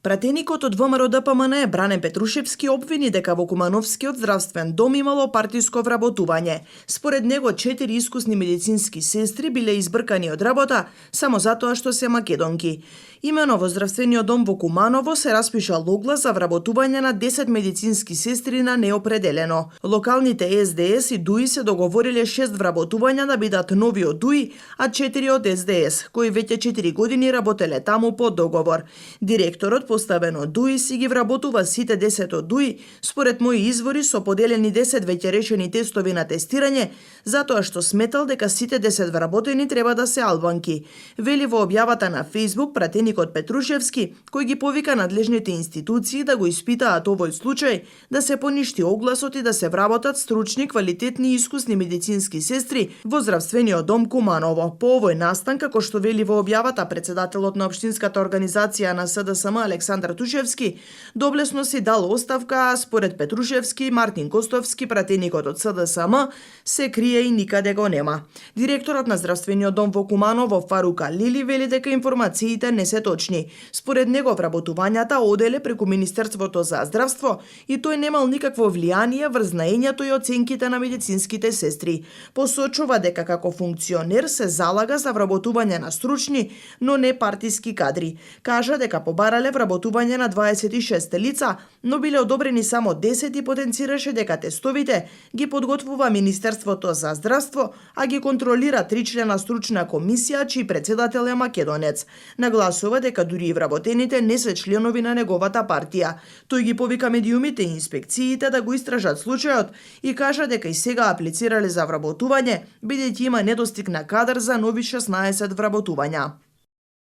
Пратеникот од ВМРО ДПМН Бране Петрушевски обвини дека во Кумановскиот здравствен дом имало партиско вработување. Според него 4 искусни медицински сестри биле избркани од работа само затоа што се македонки. Имено во здравствениот дом во Куманово се распишал оглас за вработување на 10 медицински сестри на неопределено. Локалните СДС и ДУИ се договориле 6 вработувања да бидат нови од ДУИ, а 4 од СДС, кои веќе 4 години работеле таму по договор. Директорот поставен од ДУИ си ги вработува сите 10 од ДУИ, според мои извори со поделени 10 веќе решени тестови на тестирање, затоа што сметал дека сите 10 вработени треба да се албанки. Вели во објавата на Facebook пратеникот Петрушевски, кој ги повика надлежните институции да го испитаат овој случај, да се поништи огласот и да се вработат стручни, квалитетни и искусни медицински сестри во здравствениот дом Куманово. По овој настан, како што вели во објавата председателот на општинската организација на СДСМ Александар Тушевски, доблесно си дал оставка, а според Петрушевски, Мартин Костовски, пратеникот од СДСМ, се крие и никаде го нема. Директорот на здравствениот дом во Куманово Фарука Лили вели дека информациите не се точни. Според него вработувањата оделе преку Министерството за здравство и тој немал никакво влијание врз знаењето и оценките на медицинските сестри. Посочува дека како функционер се залага за вработување на стручни, но не партиски кадри. Кажа дека побарале вработување на 26 лица, но биле одобрени само 10 и потенцираше дека тестовите ги подготвува Министерството за здравство, а ги контролира 3-члена стручна комисија чиј председател е македонец. Нагласува дека дури и вработените не се членови на неговата партија. Тој ги повика медиумите и инспекциите да го истражат случајот и кажа дека и сега аплицирале за вработување, бидејќи има недостиг на кадар за нови 16 вработувања.